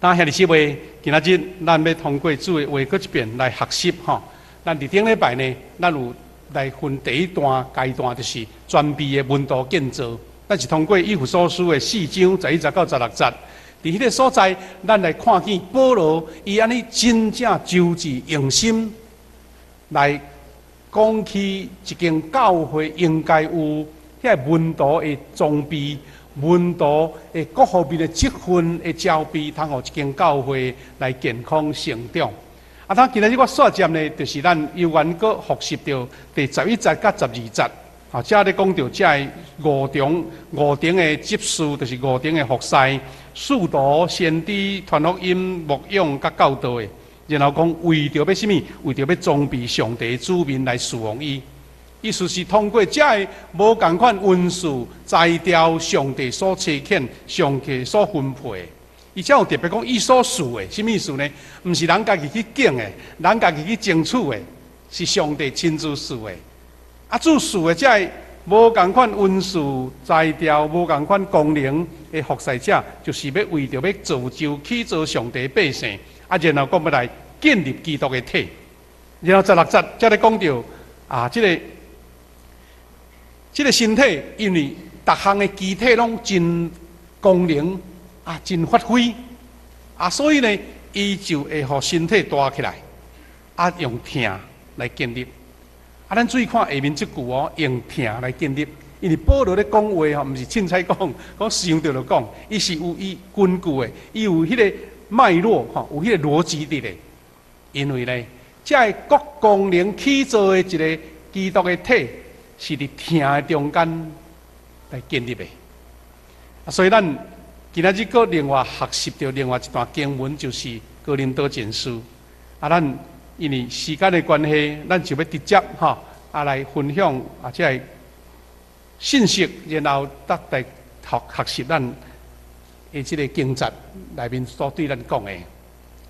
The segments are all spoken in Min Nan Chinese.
那兄弟姊妹，今仔日咱欲通過主的話閣一遍來學習吼。咱佇頂禮拜呢，咱有來分第一段階段，就是全備的門徒建造。咱是通過以弗所書的四章十一節到十六節，佇彼個所在，咱來看見保羅伊按呢真正周至用心來講起一間教會應該有遐個門徒的裝備。門徒的各方面的職分的招備，通予一間教會來健康成長。啊，他今仔日我煞接呢，就是咱猶原閣複習著第十一節佮十二節，吼，遮咧講著遮個五重五重的執事，就是五重的服侍，使徒、先知、傳福音、牧養佮教導的。然後講為著欲啥物？為著欲裝備上帝子民來侍奉伊。意思是通過遮个無仝款恩賜才調，上帝所差遣、上帝所分配的。伊遮有特別講，伊所賜的，啥物意思呢？毋是人家己去揀的，人家己去爭取的，是上帝親自賜的。啊，主賜的遮个無仝款恩賜才調、無仝款功能的服侍者，就是欲為著欲造就、起造上帝百姓，啊，然後講欲來建立基督的體。然後十六節才咧講著啊，這個身體，因為逐項的肢體攏真功能啊，真發揮啊，所以呢，伊就會予身體大起來，啊，用疼來建立。啊，咱注意看下面這句哦，用疼來建立。因為保羅咧講話吼，毋是凊彩講，講想著就講，伊是有伊根據的，伊有彼個脈絡吼，有彼個邏輯佇咧。因為呢，這个各功能起造的一個基督的體，是佇疼的中間來建立的。啊，所以咱今仔日閣另外學習著另外一段經文，就是哥林多前書。啊，咱因為時間的關係，咱就欲直接吼啊來分享啊，這个信息，然後得來學學習咱的這個經節內面所對咱講的。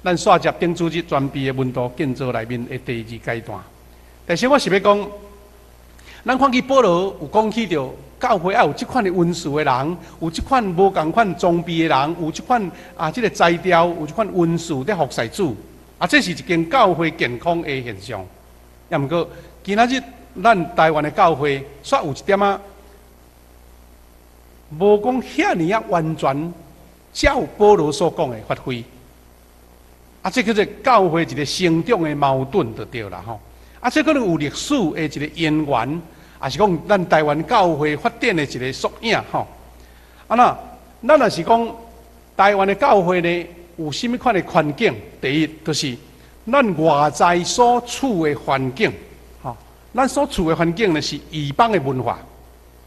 咱煞接頂主日全備的門徒建造內面的第二階段。但是我是欲講，咱看見保羅有講起著教會愛有這款的恩賜的人，有這款無仝款裝備的人，有這款啊這个才調，有這款恩賜佇服侍主，啊，這是一間教會健康的現象。也毋過今仔日咱台灣的教會，煞有一點仔無講遐爾仔完全照保羅所講的發揮。啊，這叫做教會一個成長的矛盾就對啦吼。啊，這可能有歷史的一個淵源，也是講咱台灣教會發展的一個縮影吼。啊那，咱若是講台灣的教會呢，有啥物款的環境？第一，就是咱外在所處的環境，吼，咱所處的環境呢是異邦的文化。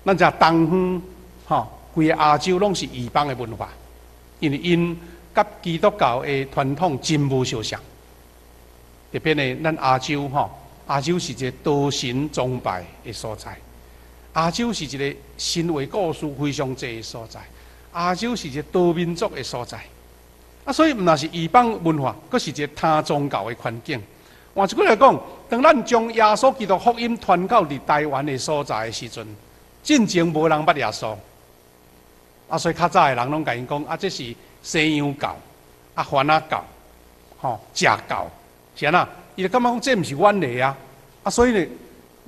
咱知東方，吼，規个亞洲攏是異邦的文化，因為𪜶佮基督教的傳統真無相像。特別呢，咱亞洲吼。亞洲是一個多神崇拜的所在，亞洲是一個神話故事非常濟的所在，亞洲是一個多民族的所在。啊，所以毋但是異邦文化，閣是一個他宗教的環境。換一句來講，當咱將耶穌基督福音傳到佇台灣的所在的時陣，進前無人捌耶穌。啊，所以較早的人攏共𪜶講，啊，這是西洋教，啊，番仔教，吼，邪教，是按怎？伊就感覺講這毋是阮的啊，啊，所以呢，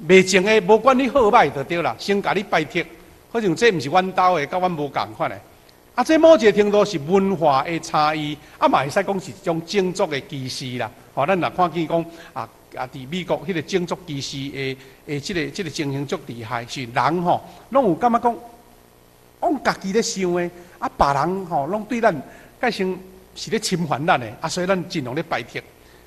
袂淨的，無管你好䆀就對啦，先共你排斥，好像這毋是阮兜的，佮阮無仝款的。啊，這某一個程度是文化的差異，啊，嘛會使講是一種種族的歧視啦。吼，咱若看見講啊啊，佇美國彼個種族歧視的這個情形足厲害，是人吼攏有感覺講，往家己咧想的，啊，別人吼攏對咱蓋成是咧侵犯咱的，啊，所以咱盡量咧排斥。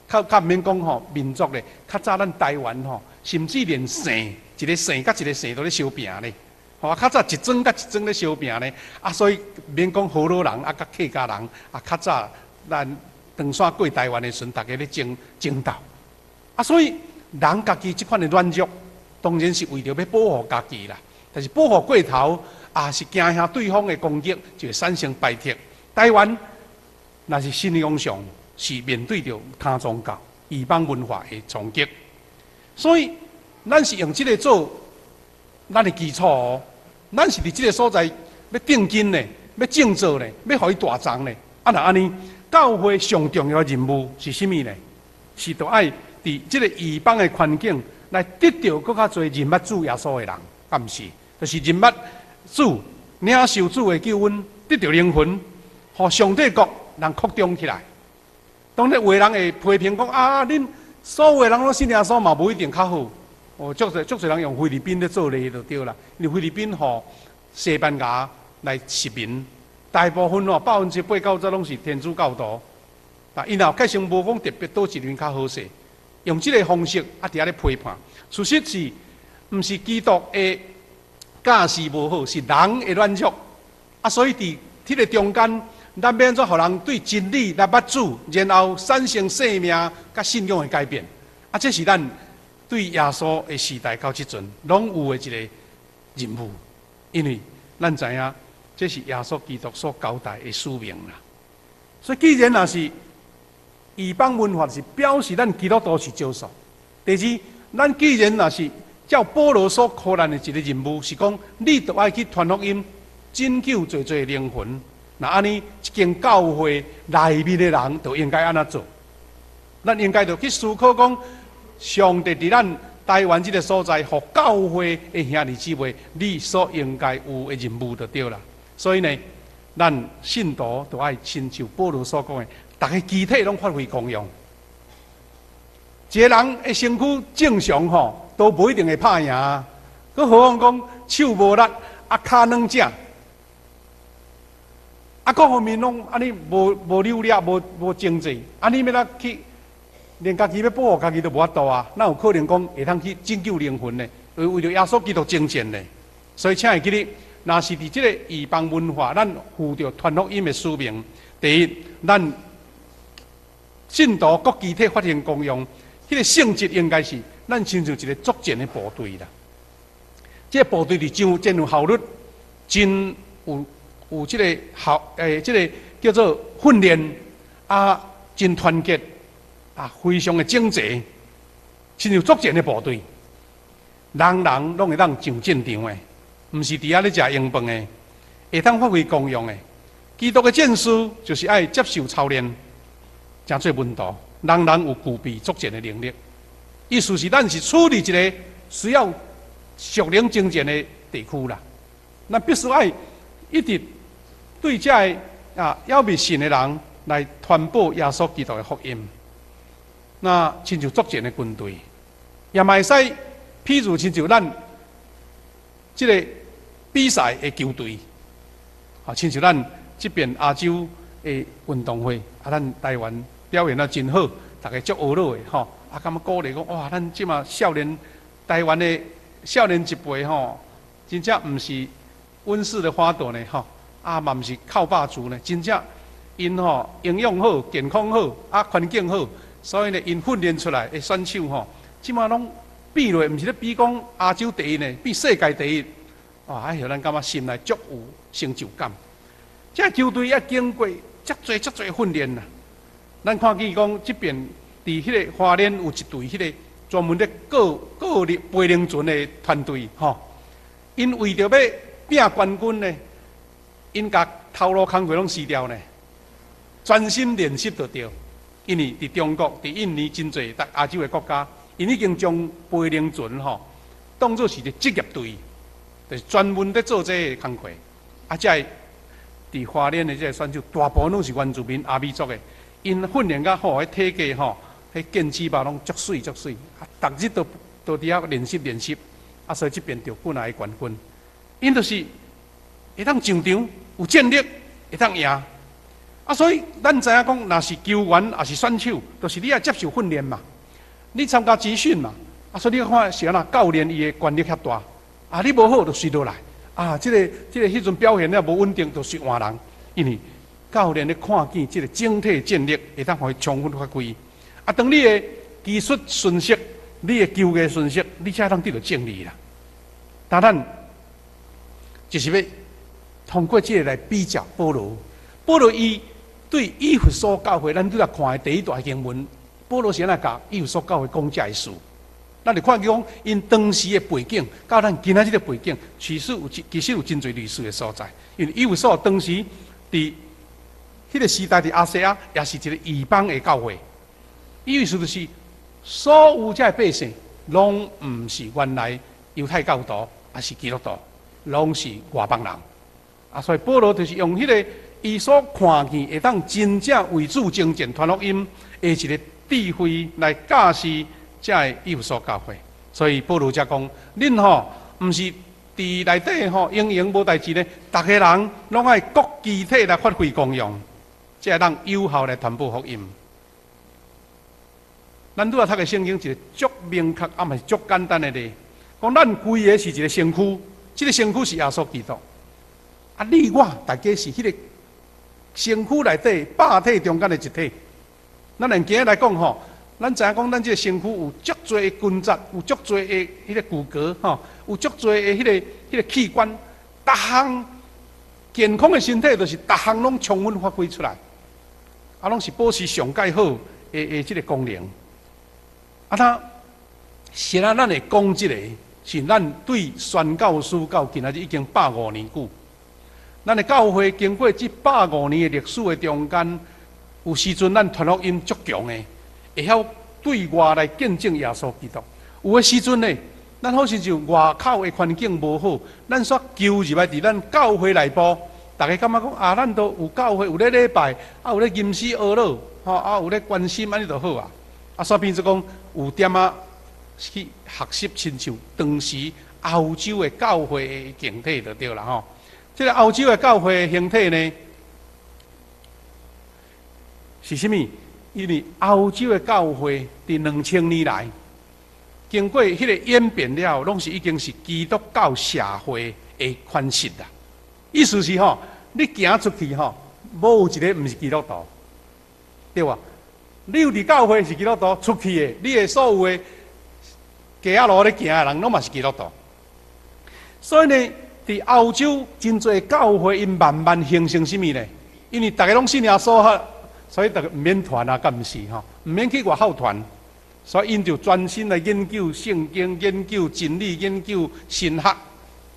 較較毋免講吼民族咧，較早咱台灣吼，甚至連姓一个姓佮一个姓都咧相拚咧，吼較早一莊佮一莊咧相拚咧，啊，所以免講河洛人啊，佮客家人啊，較早咱長線過台灣的時陣，逐家咧爭爭鬥，啊，所以人家己這款的軟弱，當然是為著欲保護家己啦，但是保護過頭，也是驚嚇對方的攻擊，就會產生排斥。台灣若是信仰上，是面對著他宗教、異邦文化的衝擊，所以咱是用這个做咱的基礎哦。咱是佇這个所在欲定根呢，欲種植呢，欲予伊大叢呢。啊，若按呢，教會上重要的任務是啥物呢？是著愛佇這个異邦的環境來得著閣較濟認捌主耶穌的人，敢毋是？就是認捌主、領受主的救恩，得著靈魂，予上帝國人擴張起來。當然有的人會批評講啊，恁所有的人攏信耶穌嘛，無一定較好。哦，足濟足濟人用菲律賓咧做例就對啦。因為菲律賓予西班牙來殖民，大部分哦8.9%攏是天主教徒。啊，𪜶若確實無講特別佗一邊較好勢，用這个方式啊，佇遐咧批判。事實是，毋是基督的教示無好，是人的軟弱。啊，所以佇彼个中間，咱欲按怎予人對真理來捌主，然後產生生命佮信仰的改變。啊，這是咱對耶穌的時代到這陣攏有的一个任務，因為咱知影這是耶穌基督所交代的使命啦。所以，既然若是異邦文化是表示咱基督徒是少數。第二，咱既然若是照保羅所予咱的一个任務，是講你著愛去傳福音，拯救濟濟靈魂。若按呢，一間教會內面的人就應該按呢做。咱應該著去思考講，上帝佇咱台灣這个所在，予教會的兄弟姊妹，你所應該有的任務就對啦。所以呢，咱信徒著愛親像保羅所講的，逐个肢體攏發揮功用。一个人的身軀正常吼，都無一定會拍贏。閣何況講手無力，啊跤軟正，啊各方面攏按呢無努力，無精進，按呢欲怎去？連家己欲保護家己都無法度啊！哪有可能講會通去拯救靈魂呢？為著耶穌基督征戰呢？所以請會記得，若是佇這个異邦文化，咱負著傳福音的使命。第一，咱信徒各肢體發揮功用，彼个性質應該是咱親像一个作戰的部隊啦。這个部隊是真有真有效率，真有這个效欸，這个叫做訓練啊，真團結啊，非常的整齊，親像作戰的部隊，人人攏會當上戰場的，毋是佇遐咧食閒飯的，會當發揮功用的。基督的戰士就是愛接受操練，成做門徒，人人有具備作戰的能力。意思是，咱是處佇一个需要屬靈征戰的地區啦。咱必須愛一直對這个啊猶未信的人來傳播耶穌基督的福音。那親像作戰的軍隊，也嘛會使，譬如親像咱這个比賽的球隊，啊，親像咱這邊亞洲的運動會，啊，咱台灣表現得真好，逐家足懊惱的吼，啊，感覺鼓勵講哇，咱這馬少年台灣的少年一輩吼，真正毋是溫室的花朵呢吼，啊，嘛毋是靠肉族呢，真正𪜶吼營養好、健康好、啊環境好。所以呢，𪜶訓練出來的選手吼，這馬攏比落，毋是咧比講亞洲第一呢，比世界第一。哇！哎，予咱感覺心內足有成就感。這球隊要經過遮濟遮濟訓練啦。咱看見講，這邊佇彼個花蓮有一隊彼個專門咧過過力飛龍船的團隊吼，𪜶為著欲拼冠軍呢，𪜶共頭路工課攏辭掉呢，專心練習就對。因為佇中國、佇印尼真濟亞洲的國家，𪜶已經將飛龍船吼當做是一個職業隊，就是專門咧做這個工課。啊，這个佇花蓮的這個選手，大部分攏是原住民阿美族的，𪜶訓練甲好，彼體格吼，彼腱子肉攏足媠足媠，啊，逐日都佇遐練習練習，啊，所以這邊著幾若个冠軍。𪜶就是會當上場，有戰力，會當贏。啊，所以咱知影講，若是球員，抑是選手，就是你愛接受訓練嘛，你參加集訓嘛。啊，所以你看是按怎教練伊的權力遐大，啊，你無好就隨落來，啊，這个彼陣表現了無穩定，就隨換人，因為教練咧看見這个整體戰力會當予伊充分發揮。啊，當你的技術純熟，你的球藝純熟，你才當得著勝利啦。當咱就是欲通過這个來比較保羅，保羅伊對以弗所教會，咱拄才看的第一段經文，保羅是按怎共以弗所教會講這个事？咱就看見講，𪜶當時的背景，佮咱今仔這个背景，其實有真濟類似的所在。因為以弗所當時佇彼個時代佇亞細亞也是一個異邦的教會。意思就是，所有這个百姓，攏毋是原來猶太教徒，抑是基督徒，攏是外邦人。啊，所以保羅就是用彼個伊所看見會當真正為主征戰傳福音的一個智慧來教示這个以弗所教會。所以保羅才講：恁吼，毋是佇內底吼，閒閒無代誌呢，逐个人攏愛各肢體來發揮功用，才會當有效來傳播福音。咱拄仔讀的聖經一個足明確，啊嘛是足簡單的例，講咱規个是一個身軀，這個身軀是耶穌基督。啊，你我大家是彼個身軀內底百體中間的一體。咱用今日來講吼，咱知影講咱這個身軀有足濟的筋節，有足濟的彼個骨骼吼，有足濟的彼個器官，逐項健康的身體就是逐項攏充分發揮出來，啊，攏是保持上蓋好的這個功能。啊，他是啊，咱會講這個，是咱對宣教書到今仔日已經150年久。咱的教會經過這百五年的歷史的中間，有時陣咱傳福音足強的，會曉對外來見證耶穌基督。有的時陣呢，咱好親像外口的環境無好，咱煞求入來佇咱教會內部，大家感覺講啊，咱都有教會，有咧禮拜，啊有咧吟詩哀樂，吼啊有咧關心，按呢就好啊。啊，煞變做講有點仔去學習，親像當時歐洲的教會的形體就對啦吼。這個歐洲的教會的形體呢，是啥物？因為歐洲的教會佇2000年來，經過彼個演變了，攏是已經是基督教社會的款式啦。意思是吼，你行出去吼，無一個毋是基督徒，對無？你有佇教會是基督徒，出去的，你的所有的街仔路咧行的人，攏嘛是基督徒。所以呢，佇歐洲真濟教會，𪜶慢慢形成啥物呢？因為逐家攏信耶穌，所以逐家毋免傳啊，敢毋是吼？毋免去外口傳，所以𪜶就專心來研究聖經、研究真理、研究神學。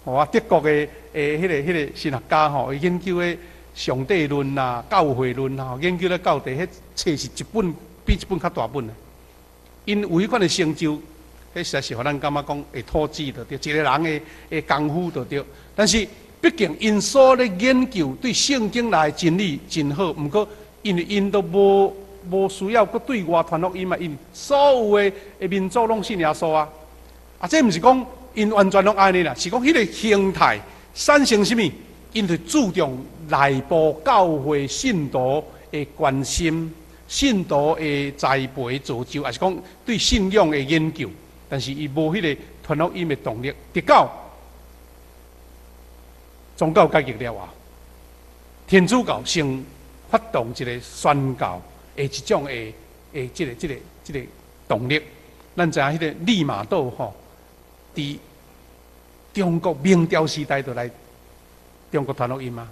吼啊，德國的彼個神學家吼，伊研究的上帝論啊、教會論啊，研究咧到底，彼冊是一本比一本較大本的。𪜶有彼款的成就，彼實在是予咱感覺講會吐舌就對，一個人的功夫就對。但是畢竟𪜶所咧研究對聖經內的真理真好，毋過因為𪜶都無需要閣對外傳福音嘛，𪜶所有的民族攏信耶穌啊。啊，這毋是講𪜶完全攏按呢啦，是講彼個形態產生啥物？𪜶就注重內部教會信徒的關心、信徒的栽培造就，抑是講對信仰的研究。但是伊無彼個傳福音的動力。直到宗教改革了後，天主教先發動一個宣教的一種的這個動力。咱知影彼個利瑪竇吼，佇中國明朝時代就來中國傳福音啊。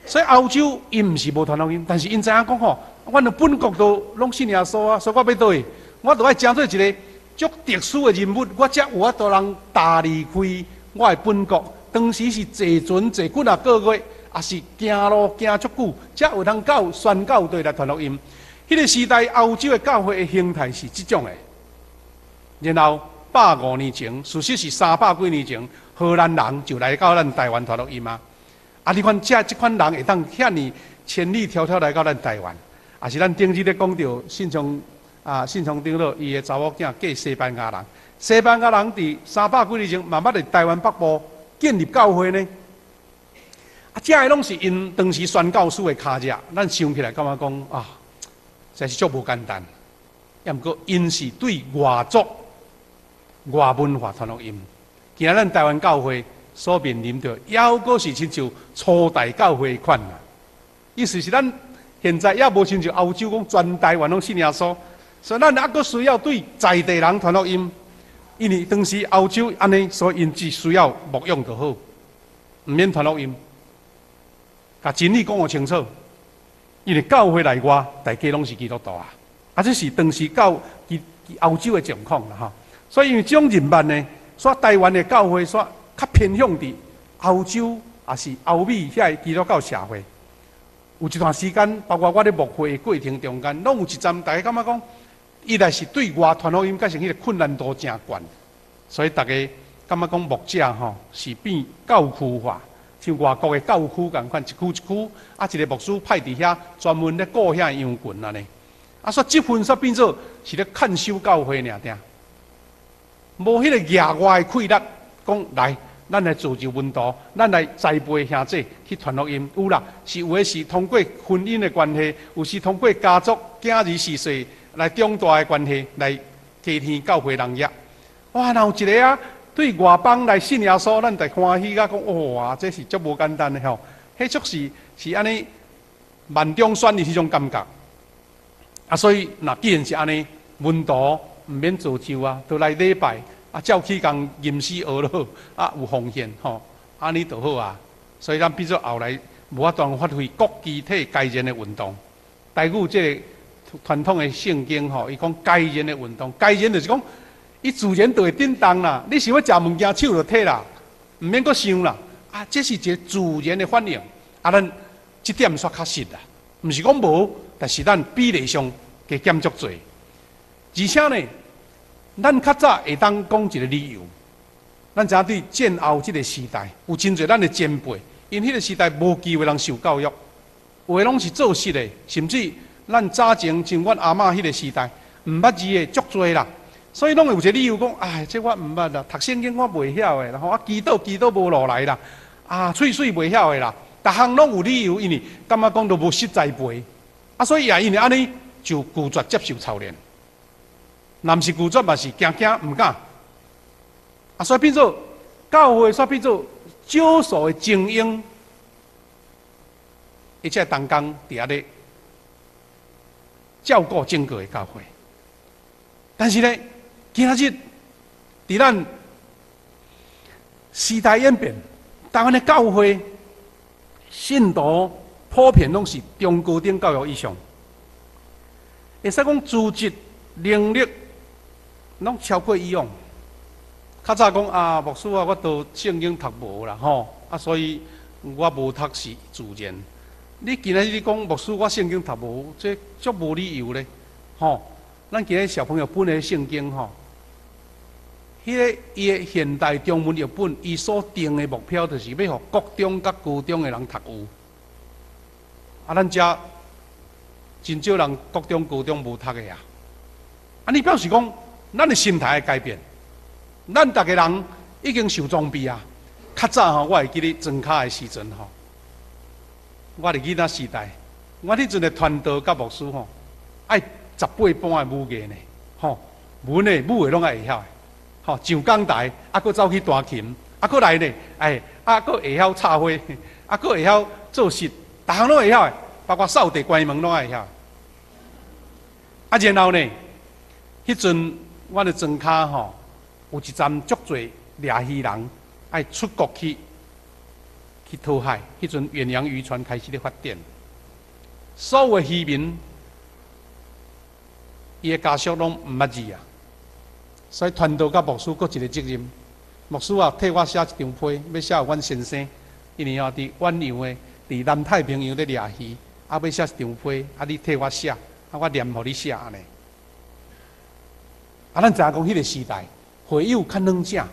所以歐洲𪜶毋是無傳福音，但是𪜶知影講吼，阮的本國都攏信耶穌啊，所以我欲佗去，我就愛成做一個足特殊的人物，我才有法度通踏離開我的本國。當時是坐船坐幾若個月，抑是行路行足久，才有通到宣教地來傳福音。彼個時代歐洲的教會的形態是這種的。然後百五年前，事實是300幾年前，荷蘭人就來到咱台灣傳福音啊。啊，你看這款人會當遐爾千里迢迢來到咱台灣，抑是咱頂日咧講著信長啊，信長長老伊的查某囝嫁西班牙人，西班牙人佇300幾年前嘛捌佇台灣北部建立教會呢。啊，這个攏是𪜶當時宣教士的跤跡，咱想起來感覺講啊，實在是足無簡單。抑毋過𪜶是對外族、外文化傳福音。今仔咱台灣教會所面臨著，猶閣是親像初代教會款啦。意思是咱現在猶無親像歐洲講全台灣攏信耶穌，所以咱猶閣需要對在地人傳福音。因為當時歐洲按呢，所以𪜶只需要牧養就好，毋免傳福音，共真理講予清楚。因為教會內外大家攏是基督徒啊，啊，這是當時教其歐洲的狀況啦吼。所以因為這種認識呢，所以台灣的教會煞較偏向佇歐洲，抑是歐美遐個基督教社會。有一段時間，包括我咧牧會的過程中間，攏有一陣，大家感覺講，伊來是對外傳福音，佮成彼個困難度誠懸，所以大家感覺講牧者吼是變教區化，像外國的教區仝款，一區一區，啊一個牧師派佇遐專門咧顧遐羊群按呢。啊，所以這份煞變做是咧看守教會爾爾，無彼個額外的氣力，講來，咱來造就門徒，咱來栽培兄弟去傳福音。有啦，是有的是通過婚姻的關係，有時通過家族囝兒序細來長大的關係來加添教會人額。哇，若有一个啊，對外邦來信耶穌，咱就歡喜甲講，哇，這是足無簡單的吼。彼足是是按呢萬中選一彼種感覺。啊，所以若既然是按呢，門徒毋免造就啊，就來禮拜啊，照起工吟詩學樂啊，有奉獻吼，按呢就好啊。所以咱變做後來無法度發揮國肢體改善的運動。台語這个傳統的聖經吼，伊講改善的運動，改善就是講，伊自然就會振動啦。你想欲食物件，手就提啦，毋免閣想啦。啊，這是一个自然的反應。啊，咱這點煞較實啦，毋是講無，但是咱比例上加減足濟。而且呢，咱較早會當講一个理由，咱知影對戰後這个時代，有真濟咱的前輩，𪜶彼个時代無機會通受教育，有的攏是做實的，甚至咱早前像阮阿嬤彼个時代，毋捌字的足濟啦，所以攏會有一个理由講，唉，這我毋捌啦，讀聖經我袂曉的，然後啊祈禱祈禱無落來啦，啊喙水袂曉的啦，逐項攏有理由，因為感覺講都無實栽培，啊，所以也因為按呢就拒絕接受操練，若毋是拒絕嘛是驚驚毋敢，啊，所以變做教會，煞變做少數的精英，伊才會同工佇遐咧照顧整個的教會。但是呢，今仔日佇咱時代演變，台灣的教會信徒普遍攏是中高等教育以上，會使講資質能力攏超過以往。較早講啊，牧師啊，我都聖經讀無啦吼，啊，所以我無讀是自然。你今仔日你講牧師，我聖經讀無，這足無理由咧，吼。咱今日小朋友本的聖經吼，彼个伊的現代中文譯本，伊所定的目標就是欲予國中佮高中的人讀有。啊，咱遮真少人國中、高中無讀的啊。啊，呢表示講，咱的心態改變，咱逐个人已經受裝備啊。較早吼，我會記得莊跤的時陣吼，我佇囡仔時代，我彼陣的傳道佮牧師吼，愛十八般的武藝呢，吼，文的、武的攏愛會曉的，吼，上講台，啊，閣走去彈琴，啊，閣來呢，哎，啊，閣會曉插花，啊，閣會曉做事，逐項攏會曉的，包括掃地、關門攏愛會曉。啊，然後呢，彼陣阮的莊跤吼，有一站足濟掠魚人愛出國去去討海，彼陣遠洋漁船開始咧發展，所有的漁民，伊的家屬攏毋捌字啊，所以傳道佮牧師閣一个責任。牧師啊，替我寫一張批，欲寫予阮先生，因為吼佇遠洋的，佇南太平洋咧掠魚，啊，欲寫一張批，啊，你替我寫，啊，我念予你寫按呢。啊，咱知影講彼个時代，會友較軟正，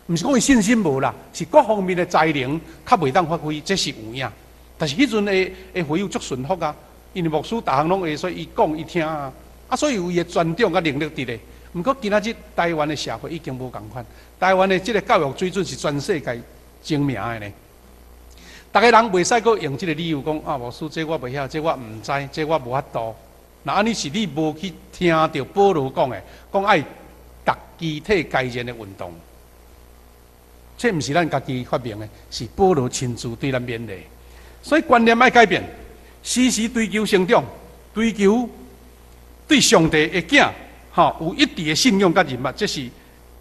毋是講伊信心無啦，是各方面的才能較袂當發揮，這是有影。但是彼陣的的會友足順服啊，因為牧師逐項攏會，所以伊講伊聽啊。啊，所以有伊的專長佮能力佇咧。毋過今仔日台灣的社會已經無仝款，台灣的這个教育水準是全世界知名的呢。逐个人袂使閣用這个理由講啊，牧師，這我袂曉，這我毋知，這我無法度。若按呢是你無去聽著保羅講的，講愛逐肢體改善的運動，這毋是咱家己發明的，是保羅親自對咱勉勵。所以觀念愛改變，時時追求成長，追求對上帝的囝，吼有一致的信仰佮認捌，這是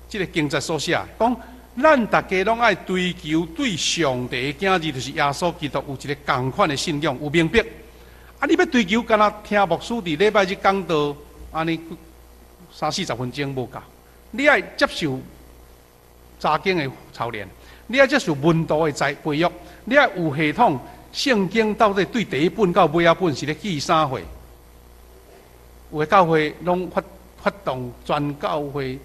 這个經節所寫。講咱逐家攏愛追求對上帝的囝兒，就是耶穌基督有一个仝款的信仰，有明白。啊！你欲追求，干焦聽牧師佇禮拜日講道，按呢三四十分鐘無夠。你愛接受查經的操練，你愛接受門徒的栽培育，你愛有系統、聖經到底對第一本到尾仔本是咧記啥貨？有的教會攏發動全教會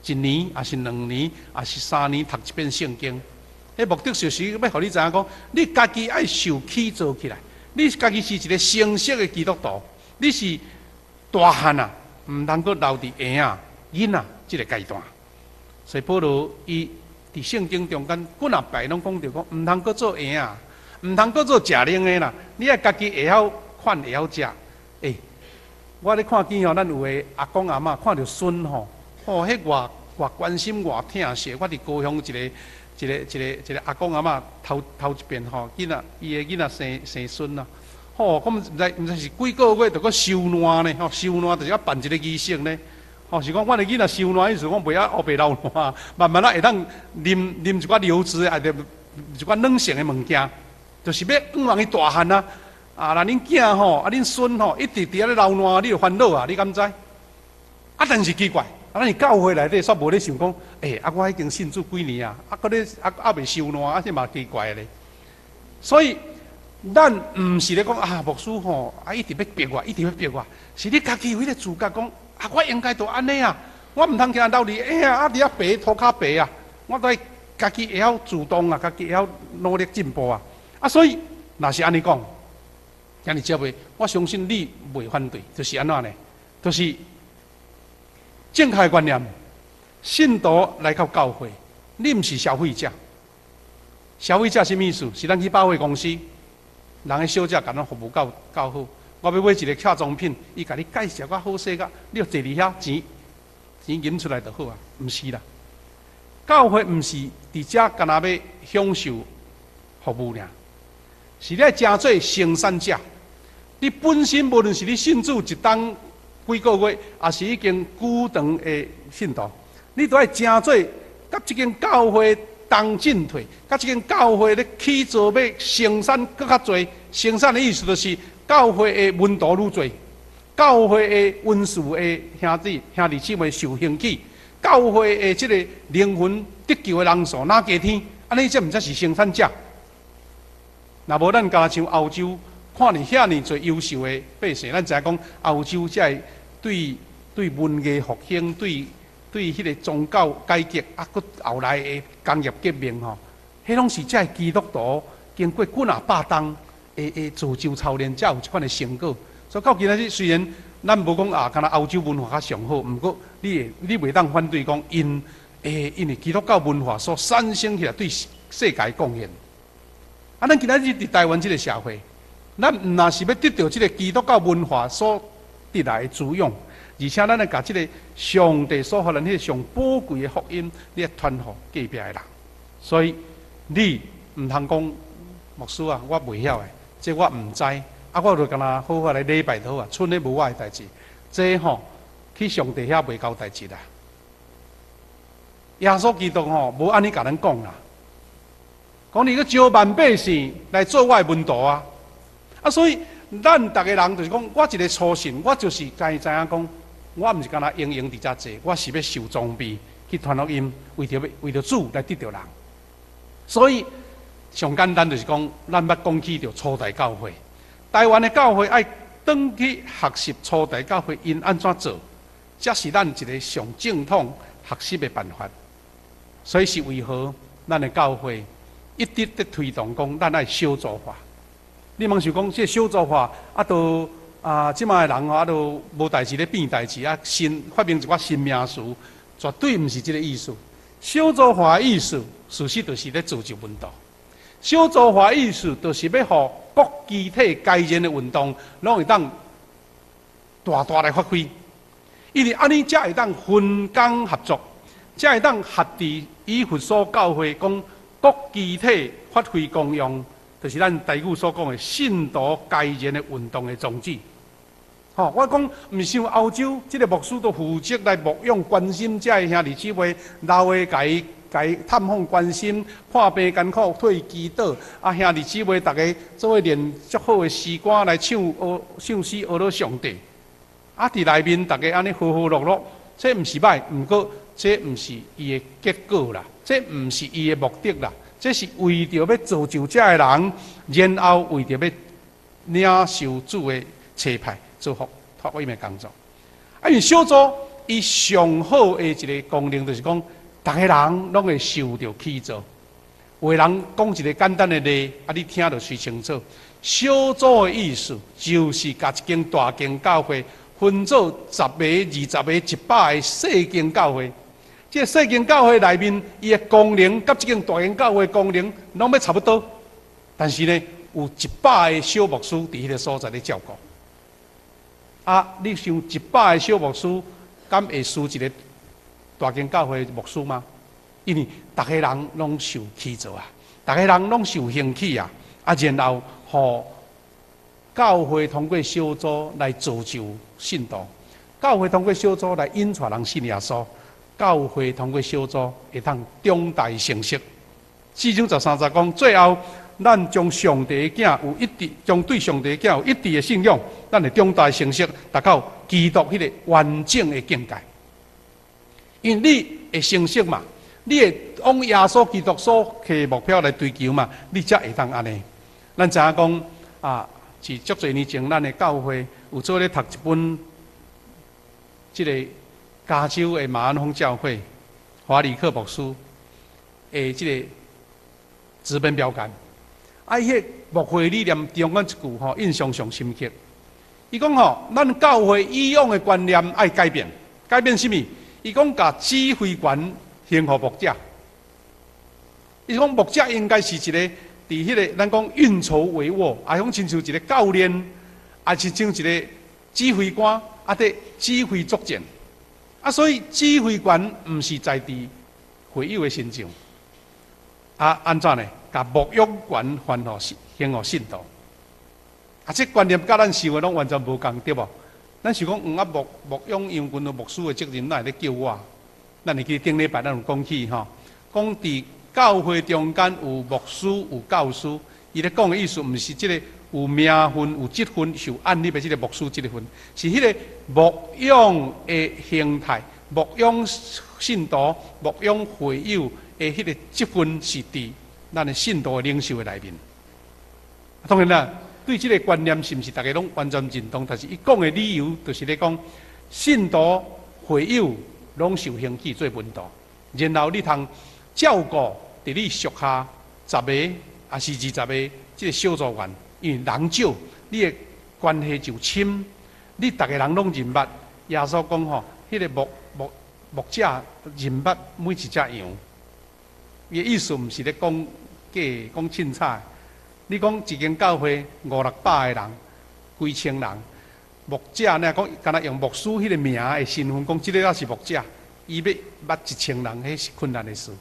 一年，抑是2年，抑是3年讀一遍聖經。彼目的就是欲予你知影講，你家己愛受起造起來，你家己是一個成熟的基督徒，你是大漢啊，毋通閣留佇嬰仔、囡仔這个階段。所以保羅伊佇聖經中間幾若擺攏講著講，毋通閣做嬰仔，毋通閣做食奶的啦。你愛家己會曉看，會曉食。欸，我咧看見吼，咱有的阿公阿嬤看著孫吼，吼，彼偌偌關心，偌疼惜。我佇高雄一個阿公阿嬤頭頭一遍吼，囡仔伊的囡仔生孫啊，吼，我毋知是幾個月就閣收爛呢，吼，收爛就是愛辦一個儀式呢。吼，是講阮的囡仔收爛，意思講袂曉烏白流爛，慢慢仔會當啉啉一寡流質，抑著一寡軟性的物件，就是欲向望伊大漢啊。啊，若恁囝吼，啊恁孫吼，一直佇遐咧流爛，你就煩惱啊，你敢知？啊，但是奇怪，啊，咱教會內底煞無咧想講，欸，啊，我已經信主幾年啊，啊，閣咧啊猶未收爛，啊，這嘛奇怪咧。所以，咱毋是咧講啊，牧師吼，啊，一直欲逼我，一直欲逼我，是你家己有彼個自覺講，啊，我應該著按呢啊，我毋通徛留佇欸啊，啊，佇遐爬塗跤爬啊，我都愛家己會曉主動啊，家己會曉努力進步啊。啊，所以，若是按呢講，兄弟姊妹，我相信你袂反對，就是按怎呢？就是正確的觀念，信徒來到教會，你毋是消費者。消費者啥物意思？是咱去百貨公司，人的小姐共咱服務夠夠好。我欲買一個化妝品，伊共你介紹較好勢甲，你就坐佇遐錢錢揞出來就好啊？毋是啦，教會毋是佇遮干焦欲享受服務爾，是你愛成做生產者。你本身無論是你信主一冬幾個月，抑是已經久長的信徒，你都愛成做佮這間教會同進退，佮這間教會咧起造欲生產閣較濟。生產的意思就是教會的門徒愈濟，教會的恩賜的兄弟姊妹受興起，教會的這個靈魂得救的人數若加添，按呢這毋才是生產者。若無咱敢若像歐洲，看爾遐爾濟優秀的百姓，咱知影講歐洲才會對文藝復興、對彼個宗教改革，啊，閣後來的工業革命吼，彼攏是這基督徒經過幾若百冬的造就操練，才有這款的成果。所以到今仔日，雖然咱無講啊，敢若歐洲文化較上好，毋過你袂當反對講𪜶因為基督教文化所產生起來對世界貢獻。啊，咱今仔日佇台灣這個社會，咱毋若是欲得著這個基督教文化所得來的滋養，而且咱來共這個上帝所予咱彼個上寶貴的福音，你來傳予隔壁的人。所以你毋通講牧師啊，我袂曉的，這我毋知，啊，我就干焦好好來禮拜就好啊，賰咧無我的代誌，這吼去上帝遐袂交代誌啦。耶穌基督吼無按呢共咱講啦，講你去招萬百姓來做我的門徒啊！啊，所以咱逐个人就是講，我一個初信，我就是該知影講，我毋是干焦閒閒佇遮坐，我是欲受裝備去傳福音，為著主來得著人。所以上簡單就是講，咱捌講起著初代教會，台灣的教會愛轉去學習初代教會𪜶按怎做，這是咱一個上正統學習的辦法。所以是為何咱的教會一直佇推動講，咱愛小組化。你茫想講，這小組化啊，都啊，這擺的人吼啊，都無代誌咧變代誌啊，新發明一寡新名詞，絕對毋是這个意思。小組化的意思，事實就是咧造就門徒。小組化意思，就是欲予各肢體該然的運動，攏會當大大來發揮。因為按呢才會當分工合作，才會當合佇以弗所教會講各肢體發揮功用，就是咱台語所講的信徒該然的運動的宗旨。吼，我講毋是像歐洲這个牧師都負責來牧養關心這个兄弟姊妹，老的共伊共伊探訪關心，破病艱苦替伊祈禱，啊兄弟姊妹逐家做伙練足好的詩歌來唱學唱詩學了上帝。啊，佇內面逐家按呢和和樂樂，這毋是䆀，毋過這毋是伊的結果啦，這毋是伊的目的啦，這是為著欲造就遮的人，然後為著欲領受主的差派，做福福音的工作。啊，因為小組伊上好的一个功能，就是講，逐个人攏會受著起造。有的人講一个簡單的例，啊，你聽著隨清楚。小組的意思，就是共一間大間教會分做十个、二十个、100個細間教會。這个細間教會內面，伊的功能佮這間大間教會功能攏欲差不多，但是呢，有100個小牧師佇彼个所在咧照顧。啊，你想100個小牧師，敢會輸一个大間教會牧師嗎？因為逐个人攏受起造啊，逐个人攏受興起啊，啊，然後予教會通過小組來造就信徒，教會通過小組來引帶人信耶穌，教會通過小組會當長大成熟。四章13節講，最後咱將上帝的囝有一致，將對上帝的囝有一致的信仰，咱會長大成熟，達到基督彼个完整的境界。因為你會成熟嘛，你會往耶穌基督所提目標來追求嘛，你才會當按呢。咱知影講啊，是足濟年前，咱的教會有做咧讀一本，這个加州的馬鞍峰教會華理克牧師的這个職分標杆。啊，伊彼牧會理念中間一句吼，印象上深刻。伊講吼，咱教會以往的觀念愛改變，改變啥物？伊講共指揮權還予牧者。伊講牧者應該是一個佇彼个咱講運籌帷幄，啊，講親像一个教練，啊，親像一個指揮官，啊，佇指揮作戰。啊，所以指揮權毋是在佇會友的身上。啊，按怎呢？共牧養權還予信，還予信徒。啊，這觀念佮咱想的攏完全無仝，對無？咱想講，啊，牧養羊群的牧師的責任，哪會咧叫我？咱會記頂禮拜咱有講起吼，講佇教會中間有牧師有教師，伊咧講的意思，毋是這个有名分有職分受按立的這个牧師這个份，是彼个牧養的形態，牧養信徒、牧養會友的彼个職分是佇咱的信徒的領袖的內面。當然啦，對這个觀念是毋是逐家攏完全認同？但是伊講的理由，就是咧講信徒會友攏受興起做門徒，然後你通照顧佇你屬下十个，抑是20個這个小組員，因為人少，你的關係就深，你逐个人攏認捌。耶穌講吼，彼个牧者認捌每一隻羊，伊的意思毋是咧講假講凊彩。你講一間教會五六百個人，幾千人，牧者呢講，敢若用牧師彼个名的身份講，這个抑是牧者，伊欲捌1000人，彼是困難的事。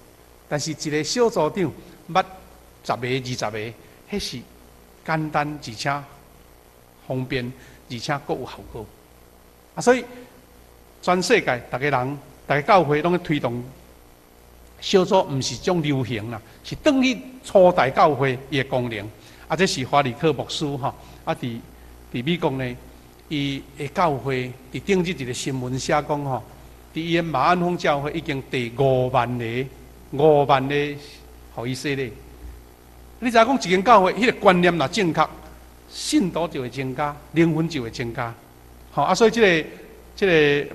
但是一个小組長捌十个、20個，彼是簡單而且方便，而且閣有效果。啊，所以全世界逐个人、逐个教會攏咧推動小組，毋是種流行啦，是轉去初代教會伊的功能。啊，這是華理克牧師吼，啊，佇美國呢，伊的教會佇頂日一个新聞寫講吼，佇伊的馬鞍峰教會已經第5萬个、5萬個予伊洗禮。你知影講一間教會，彼个觀念若正確，信徒就會增加，靈魂就會增加。吼啊，所以這个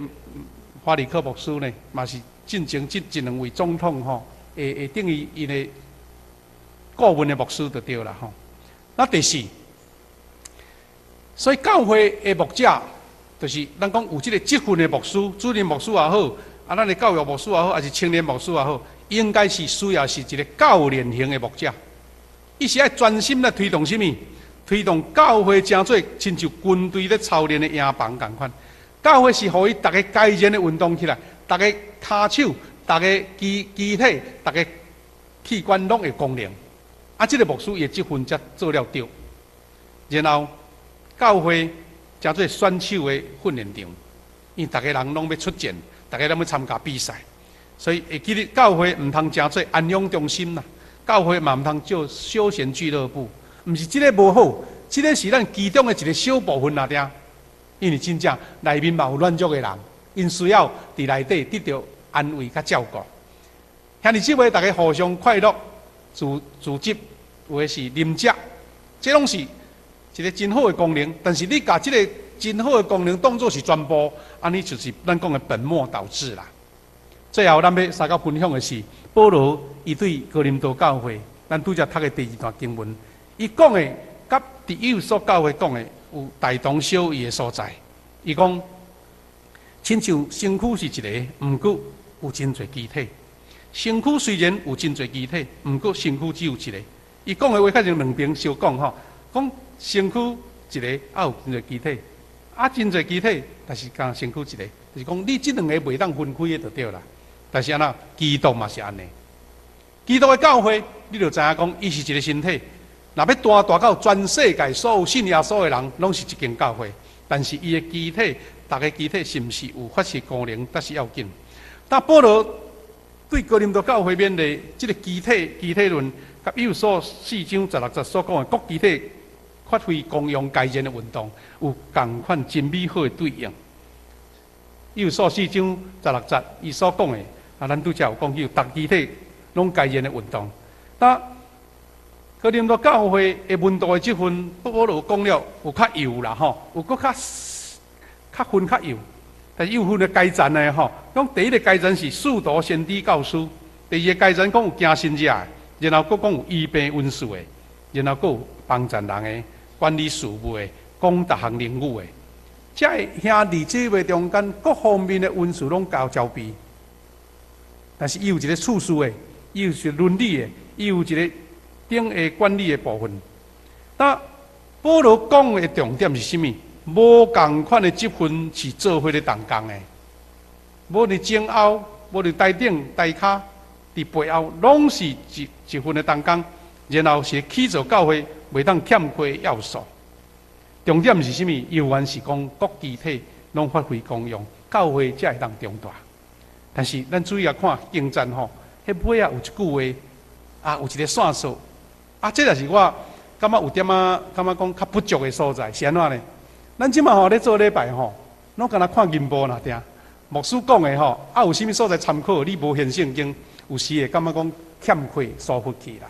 華理克牧師呢，嘛是進前這一兩位總統吼，會等於𪜶的顧問的牧師就對啦吼。那第四，所以教會的牧者，就是咱講有這个職分的牧師，主任牧師也好，啊，咱的教育牧師也好，抑是青年牧師也好，應該是需要是一个教練型的牧者。伊是愛專心來推動啥物？推動教會成做親像軍隊咧操練的營房仝款。教會是予伊逐个改善的運動起來，逐个跤手、逐个肢體、逐个器官攏會功能。啊，這个牧師伊的職分才做了對。然後教會成做選手的訓練場，因為逐个人攏欲出戰，逐个攏欲參加比賽，所以會記得教會毋通成做安養中心啦，教會嘛毋通做休閒俱樂部，毋是這个無好，這个是咱其中的一个小部分爾爾。因為真正內面嘛有軟弱的人，𪜶需要佇內底得著安慰佮照顧。兄弟姊妹，逐家互相快樂，組織，有的是啉食，這攏是一个真好的功能。但是你共這个真好的功能當做是全部，按呢就是咱講的本末倒置啦。最後，咱欲相佮分享的是保羅伊對哥林多教會，咱拄才讀的第二段經文，伊講的佮佇以弗所教會講的有大同小異的所在。伊講，親像身軀是一个，毋過有真濟肢體。身軀雖然有真濟肢體，毋過身軀只有一个。伊講的話較像兩邊相講吼，講身軀一个，啊有真濟肢體，啊真濟肢體，但是敢身軀一个，就是講你這兩个袂當分開的就對啦。但是按怎，基督嘛是按呢。基督的教會，你就知影講，伊是一个身體。若欲大大到全世界所有信耶穌的人，攏是一間教會。但是伊的肢體，逐个肢體是毋是有發揮功能，才是要緊。但保羅對哥林多教會面的這个肢體論，佮以弗所四章十六節所講的各肢體發揮功用改善的運動，有仝款真美好的對應。以弗所四章十六節，伊所講的，啊，咱拄才有講有逐肢體攏改善的運動。但哥林多教會的門徒的職分，保羅講了有較幼啦吼，有閣較較分較幼，但是有分的階層的吼。講第一个階層是使徒、先知、教師，第二个階層講有行神蹟的，然後閣講有醫病恩賜的，然後閣有幫贊人的、管理事務的、講逐項靈語的。這个兄弟姊妹中間各方面的恩賜攏夠齊備，但是伊有一个次序的，伊有一个倫理的，伊有一个頂下管理的部分。那保羅講的重點是啥物？無仝款的職分是做伙咧同工的，無論前後，無論台頂、台跤，佇背後，攏是一一份的同工，然後是起造教會袂當欠缺的要素。重點是啥物？猶原是講各肢體攏發揮功用，教會才會當長大。但是咱注意來看經節吼，彼尾仔有一句話，啊，有一个線索，啊，這也是我感覺有點仔感覺講較不足的所在，是按怎呢？咱這馬吼咧做禮拜吼，攏干焦看銀幕爾定。牧師講的吼，啊有啥物所在參考？你無現聖經，有時會感覺講欠缺疏忽去啦。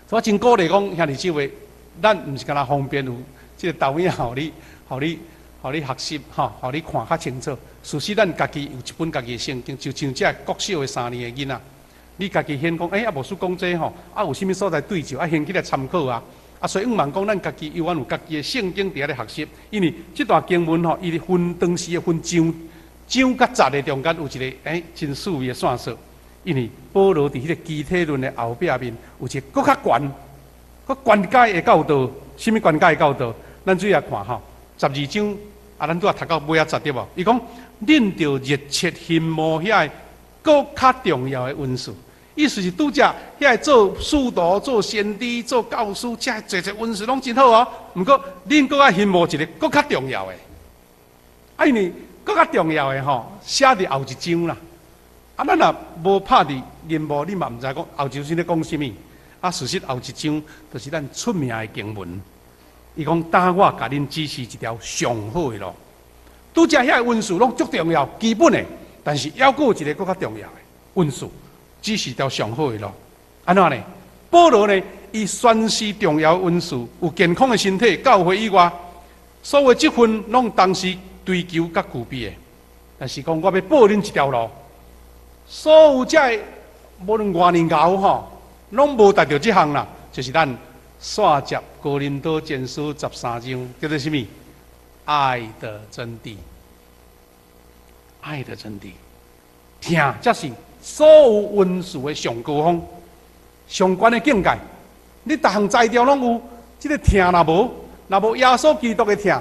所以我真鼓勵講兄弟姊妹，咱毋是干焦方便有這个投影，予你、予你、予你學習吼，予你看較清楚。事實咱家己有一本家己的聖經，就像這國小的三年的囡仔，你家己先講，欸，啊牧師講這吼，啊有啥物所在對照，啊先起來參考啊。啊，所以向望講，咱家己猶原有家己的聖經佇遐咧學習，因為這段經文吼，伊分當時的分章章佮節的中間有一个真趣味的線索。因為保羅佇彼个肢體論的後壁面有一个閣較懸、閣懸階的教導，啥物懸階的教導？咱注意來看吼，12章啊，咱拄仔讀到尾仔節對無？伊講，恁著熱切欣慕遐个閣較重要的恩賜。意思是拄才遐个做使徒、做先知、做教師，這濟濟恩賜攏真好哦。毋過恁閣愛欣慕一个閣較重要的，啊，因為閣較重要的吼，寫佇後一章啦。啊，咱若無拍佇銀幕，你嘛毋知講後一章是咧講啥物。啊，事實後一章就是咱出名的經文。伊講，當我共恁指示一條上好的路。拄才遐个恩賜攏足重要、基本的，但是猶閣有一个閣較重要的恩賜。指示條上好的路，按怎呢？保羅呢？伊宣示重要恩賜，有健康的身體，教會以外，所有職分攏同時追求佮具備的。但是講，我欲報恁一條路，所有這个無論偌爾𠢕吼，攏無達著這項啦，就是咱煞接哥林多前書十三章，叫做啥物？愛的真諦，愛的真諦，疼才是所有恩賜的上高峰、上懸的境界。你逐項才調攏有，這个疼若無，若無耶穌基督的疼，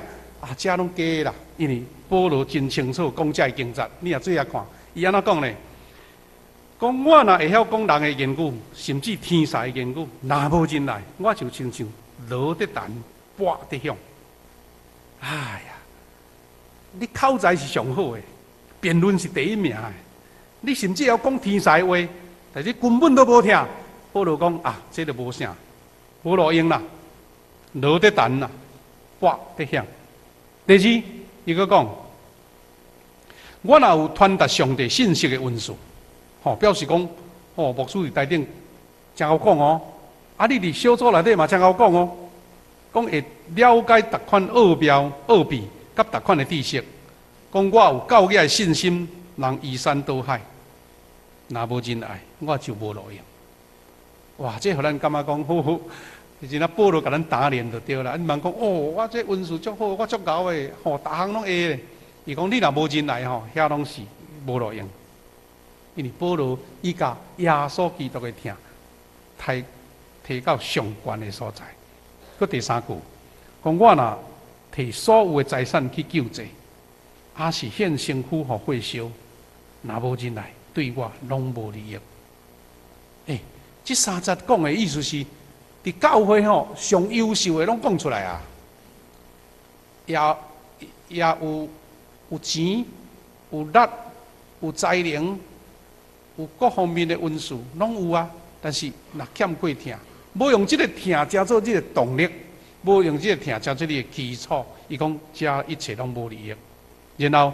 啊，這攏假的啦。因為保羅真清楚講這个經節，你若注意看，伊按怎講呢？講我若會曉講人的言語，甚至天使的言語，若無仁愛，我就親像鑼得彈，鈸得響。哎呀，你口才是上好的，辯論是第一名的。你甚至會曉講天使話，但是根本都無疼。保羅講啊，這就無啥，無路用啦，鑼得彈啦，鈸得響。第二，伊閣講，我若有傳達上帝信息的恩賜，吼，表示講，吼，牧師佇台頂真𠢕講哦。啊，你佇小組內底嘛真𠢕講哦，講會了解逐款奧妙、奧秘，佮逐款的知識。講我有夠額的信心，能移山倒海。若無仁愛，我就無路用。哇！這予咱感覺講好好，就是若保羅共咱打臉就對啦。你茫講哦，我這恩賜足好，我足𠢕的，吼，逐項攏會的。伊講你若無仁愛吼，遐攏是無路用。因為保羅伊共耶穌基督的疼提提到上懸的所在。閣第三句，講我若提所有的財產去救濟，抑是獻身軀予火燒，若無仁愛，對我攏無利益。欸，這三節講的意思是，佇教會吼上優秀的攏講出來啊，也也有有錢、有力、有才能、有各方面的恩賜，攏有啊。但是若欠過疼，無用這个疼成做這个動力，無用這个疼成做你的基礎，伊講這一切攏無利益。然後，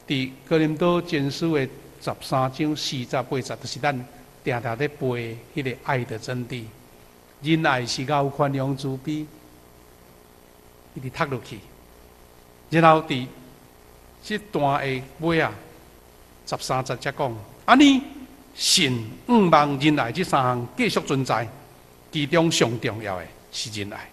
佇哥林多前書的13章4節8節，就是咱定定咧背彼个愛的真諦。仁愛是𠢕寬容慈悲，一直讀落去。然後佇這段的尾仔，13節才講，按呢信、向望、仁愛這三項繼續存在，其中上重要的是仁愛。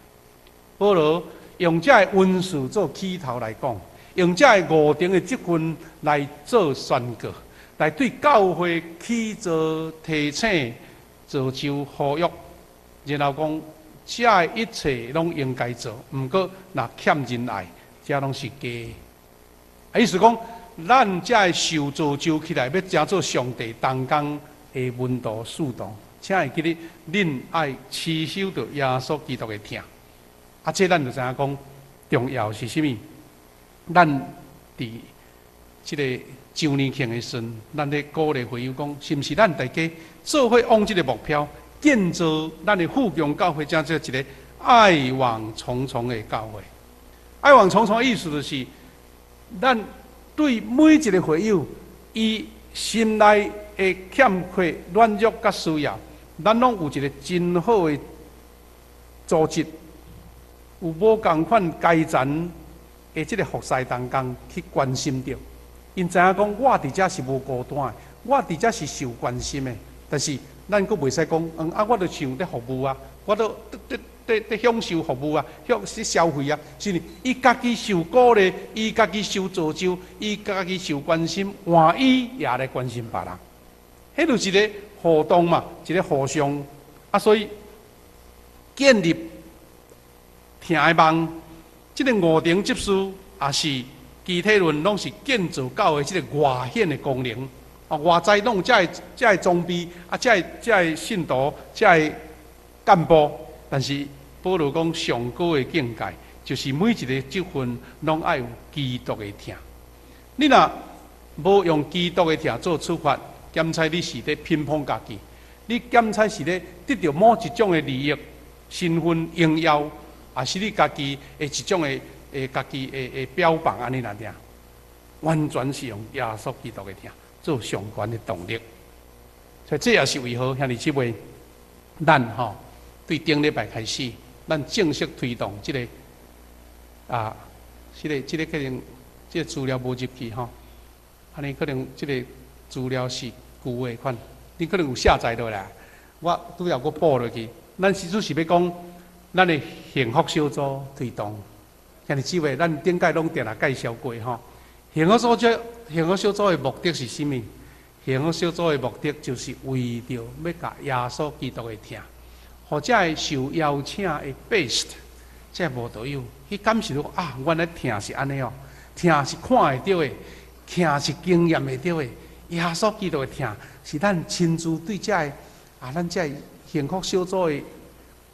保羅用這个恩賜做起頭來講，用這个五重的職分來做宣告，來對教會起造提醒、造就、呼籲，然後講這一切攏應該做，毋過若欠仁愛，這攏是假。意思講，咱才會受造就起來，欲成做上帝同工的門徒、使徒，請會記得，恁愛持守著耶穌基督的疼。啊，這咱就知影講重要是啥物？咱佇這个周年慶的時陣，咱咧鼓勵會友講，是毋是咱大家做伙往這个目標，建造咱的富強教會，成做一个愛網重重的教會。愛網重重的意思就是，咱對每一个會友，伊心內的欠缺、軟弱佮需要，咱攏有一个真好的組織，有無仝款階層的這个服侍同工去關心著。𪜶知影講，我佇遮是無孤單的，我佇遮是受關心的。但是咱閣袂使講，嗯啊，我著像咧服務啊，我都咧咧咧享受服務啊，享受消費啊，是毋是？伊家己受鼓勵，伊家己受造就，伊家己受關心，換伊也來關心別人。彼就是一个互動嘛，一个互相啊，所以建立疼的網，這个五重執事也是具體論，攏是建造教會這个外顯的功能。啊，外在攏有這个這个裝備，啊，這个這个信徒，這个幹部。但是保羅講上高的境界，就是每一个職分攏愛有基督的疼。你若無用基督的疼做出發，檢採你是咧偏幫家己，你檢採是咧得著某一種的利益、身份、榮耀，抑是你家己的一種的、的家己的的標榜按呢爾，完全是用耶穌基督的疼做上懸的動力。所以這也是為何兄弟姊妹，咱吼對頂禮拜開始，咱正式推動這个啊，這个這个可能這个資料無入去吼，按呢可能這個資料是舊的款，你可能有下載落來，我拄猶閣補落去。咱實質是欲講，咱的幸福小組推動，兄弟姊妹，咱頂擺攏定定介紹過吼。幸福小組，幸福小組的目的是啥物？幸福小組的目的就是為著欲共耶穌基督的疼，予這个受邀請的 best，這個慕道友去感受到啊，原來疼是按呢哦，疼是看會著的，疼是經驗會著的。耶穌基督的疼是咱親自對這个啊，咱這個幸福小組的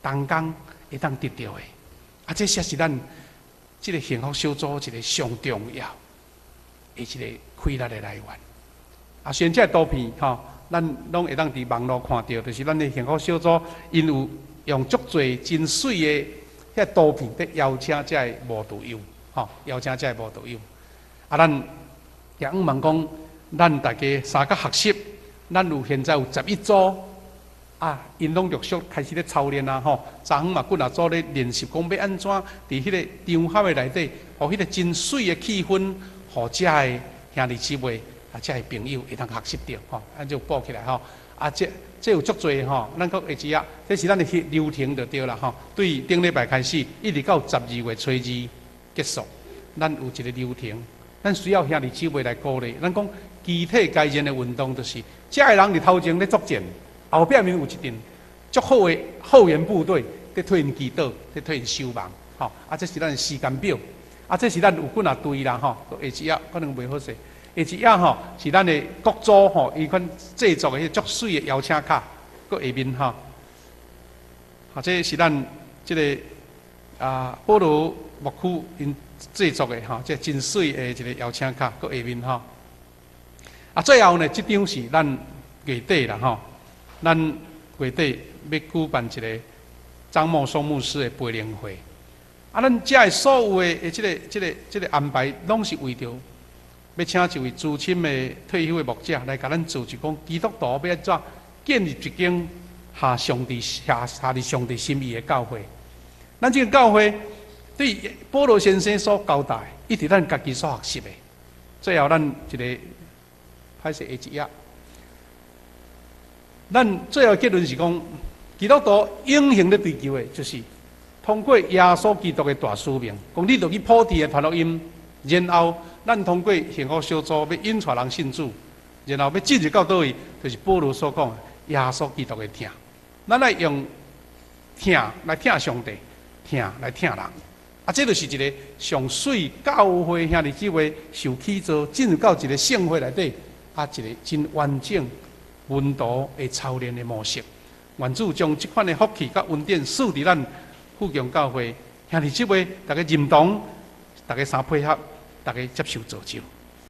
同工會當得著的。啊，這才是咱這个幸福小組一个上重要的一个氣力的來源。啊，雖然這个圖片吼，咱攏會當佇網路看著，就是咱的幸福小組，𪜶有用足濟真媠的彼圖片佇邀請這个慕道友，吼，邀請這个慕道友。啊，咱也向望講，咱大家相佮學習，咱有現在有11組，啊，𪜶攏陸續開始咧操練啊吼，昨昏嘛幾若組咧練習，講欲按怎佇彼個場合的內底，予彼個真媠的氣氛，予遮的兄弟姊妹啊，遮的朋友會當學習著吼，按就補起來吼。啊，這有足濟吼，咱閣下一頁，這是咱的流程就對啦吼。對頂禮拜開始，一直到12月初二結束，咱有一個流程，咱需要兄弟姊妹來鼓勵。咱講肢體改善的運動，就是遮的人佇頭前咧作戰，後壁面有一陣足好的後援部隊，佇替𪜶祈禱，佇替𪜶守望，吼。啊，這是咱的時間表，啊，這是咱有幾若隊啦，吼。下一頁可能袂好勢。下一頁吼是咱的各組吼，伊款製作的彼足媠的邀請卡，閣下面吼，啊，這是咱這个啊保羅牧區𪜶製作的吼，這真媠的一个邀請卡，閣下面吼。啊，最後呢，這張是咱月底啦吼，咱月底欲舉辦一个張茂松牧師的培靈會。啊，咱遮的所有的這个安排，攏是為著欲請一位資深的退休的牧者來共咱做一講基督徒欲按怎建立一間合上帝合合佇上帝心意的教會。咱這个教會對保羅先生所交代，一直咱家己所學習的。最後，咱一个歹勢下一頁。咱最後結論是講，基督徒永恆咧追求的，就是通過耶穌基督的大使命，講你著去普天的傳福音，然後咱通過幸福小組欲引帶人信主，然後欲進入到佗位，就是保羅所講的耶穌基督的疼。咱愛用疼來疼上帝，疼來疼人。啊，這就是一个上媠教會兄弟姊妹受起造進入到一个聖會內底，啊，一個真完整門徒的操練的模式。願主將這款的福氣佮恩典賜佇咱富強教會兄弟姊妹，逐家認同，逐家相配合，逐家接受造就。